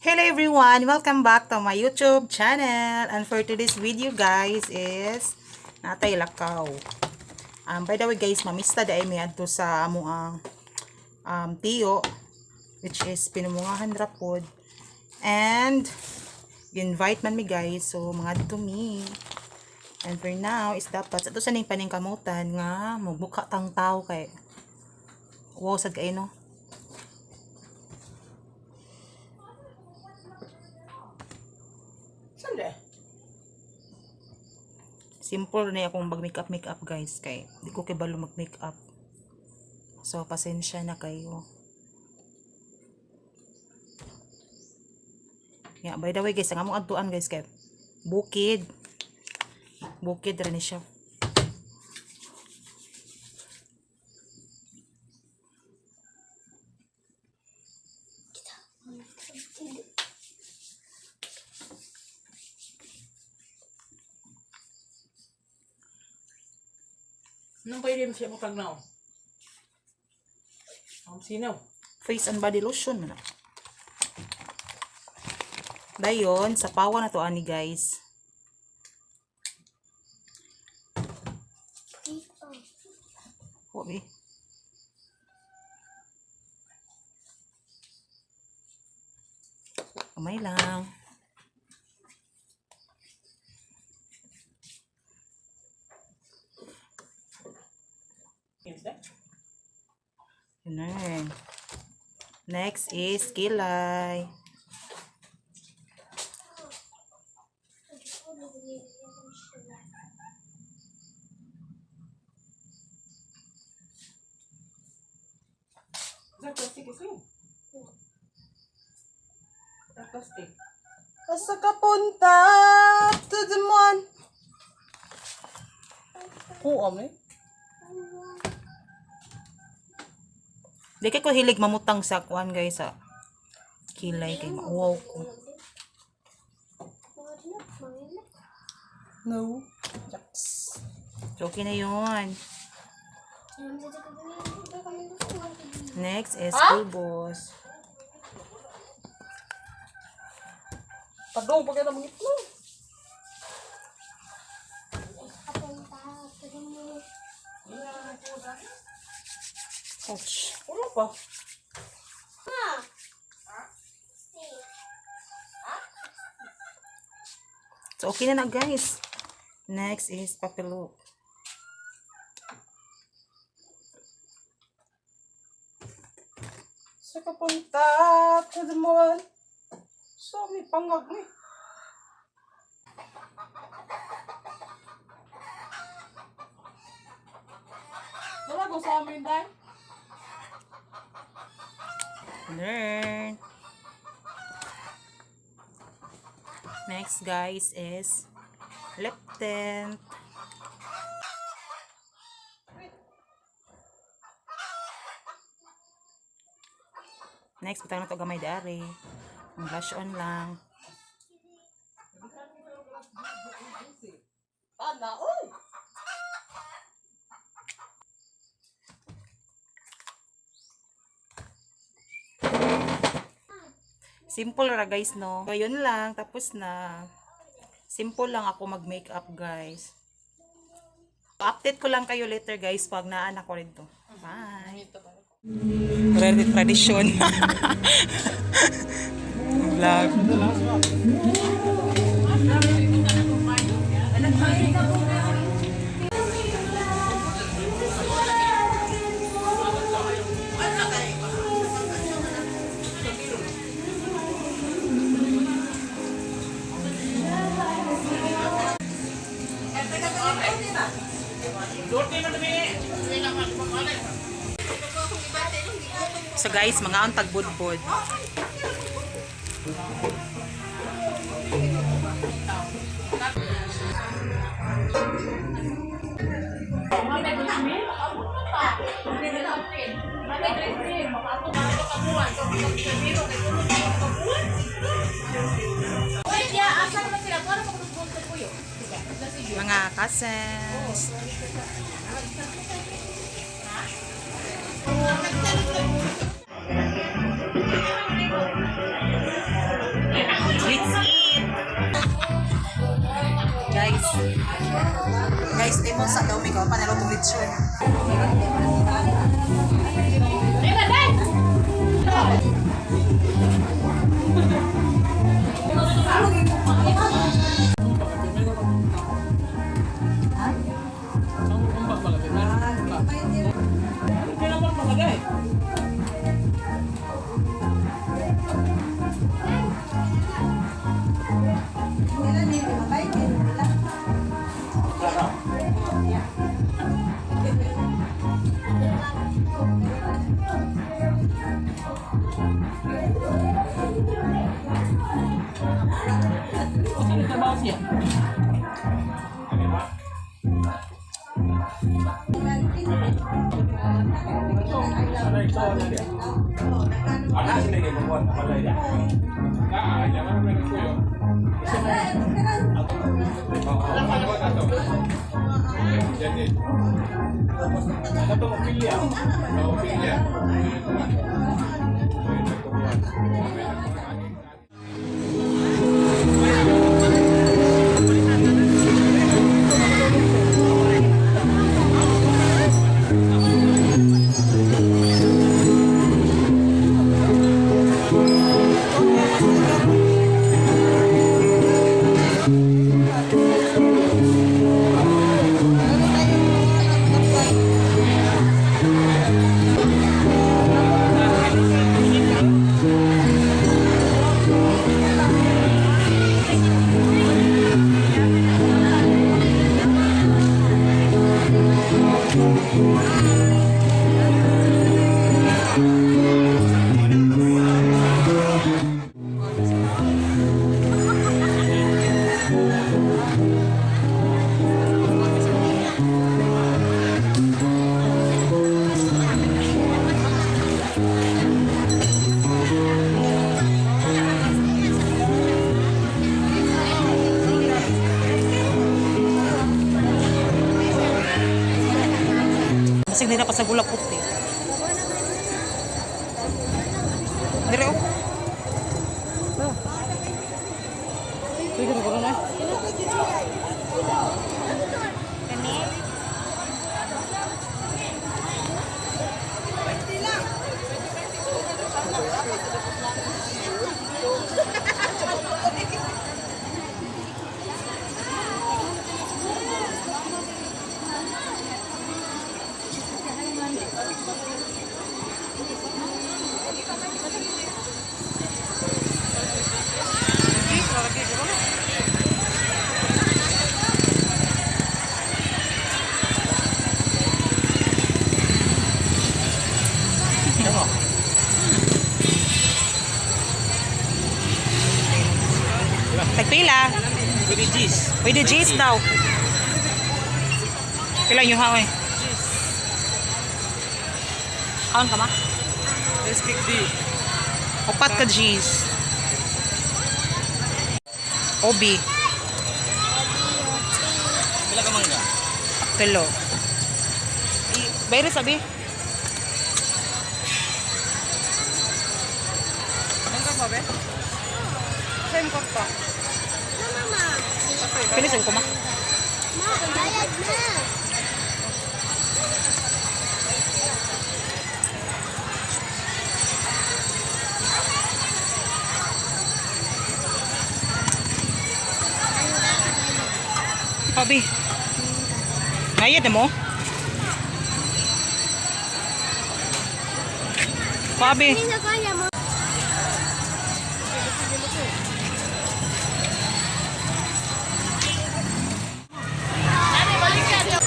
Hello everyone! Welcome back to my YouTube channel. And for today's video, guys, is natay lakaw. By the way guys, mamista dai mi adto sa amo ang tiyo, which is pinumungahan ra pod. And invite man mi, guys, so mga adto mi. And for now is dapat sa ato sa ning paningkamutan nga magbuka tang tao kay wow sad kay, no? Saan? Simple na akong mag makeup makeup, guys, kay di ko kibalo mag makeup. So pasensya na kayo. Yeah, by the way guys, ang among adtuan, guys, kay bukid. Bukid ra ni siya. Anong pwede mo siya mapagnaw? Ang sinaw. Face and body lotion man na. Dayon, sa pawa na to ani, guys. Wa bi. Kamay lang. Yes, eh? Yun na eh. Next is kilay. Is that plastic, Isling? That plastic. Asa ka punta? To the moon. Kuam eh. Di kay ko hilig mamutang sa kuan, guys, sa kilay kay mauwaw ko. No. Jacks. So, okay na yun. Next is pulbos. Padong pag na itlog. Ouch. Wala pa. So, okay na na, guys. Next is papilo. Sa kapunta to the moon. So, may pangag ni. Wala ko sa amin, day. Learn. Next, guys, is lip tint. Next, butang na to gamay dari. Ang blush on lang. Ana, oy! Simple ra, guys, no? So, yun lang. Tapos na. Simple lang ako mag-makeup, guys. Update ko lang kayo later, guys, pag naan ako rin to. Bye! Ready tradition. Vlog. So guys, mga ang tagbudbud. Mga cousins. Guys, imo sa daw mi ko panalo tong lechon. Basig nila pa sa gulap puti. Dire oh. Sige na ko na. Tagpila. Pwede cheese. Pwede G's daw. Pila yung haoy? Kaon ka ma? Let's kick D. Upat ka G's. Obi. Pila ka mangga? Tulo. Bayro sabi. Mangga pa be? Same ko pa. Pinisan ko ma. Ma, bayad na. Obi. Bayad na mo? Pabi. Hindi na kaya mo. Yeah.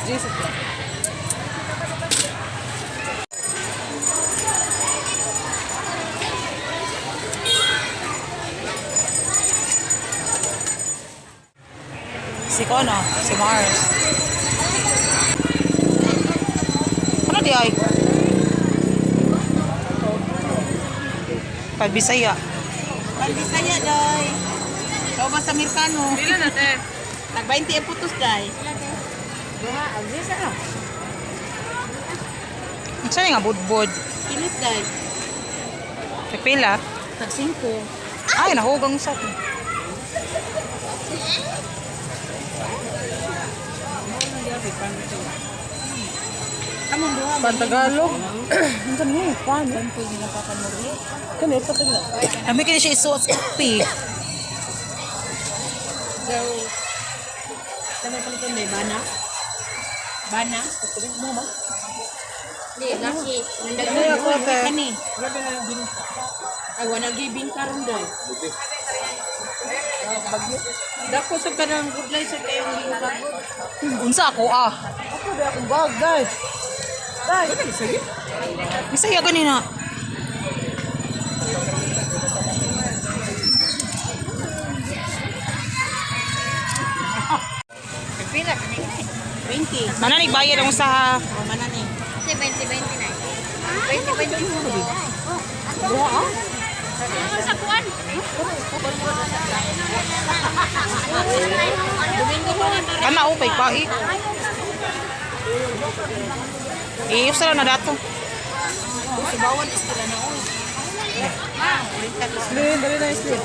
Jesus. Si Kono, si Mars. Ano di ay? Pagbisaya. Pagbisaya, day. Ikaw ba sa Amerikano? Pila na te? Tag 20 ang putos, day. Saan nga budbud? Pilit, day. Pipila? Tag 5. Ay, nahugang sa. Among duha. Pantagalog. Ano ni? Paano? Kami kini siya isuot sa kape. So, sa may palitan, day, bana? Bana? Di, laki. Ano ako, te? Kani. Ay, wala gibing karon day. Dako sa kanang good life sa kayong gingkagod. Unsa ako ah. Ako ba akong bag, day. Day. Bisaya ganina. Pila kani? 20. Mana ni bayad ang usa ha. O mana ni? Kasi 20, 29. 20, 20. Ano sa kuan? Domingo pa man. Kana o kay pai. Iyo sala na dato. Subawan istila na oy. Slin, dali na slin.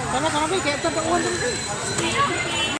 Tama, tama, kaya ito, pag-uwan dali.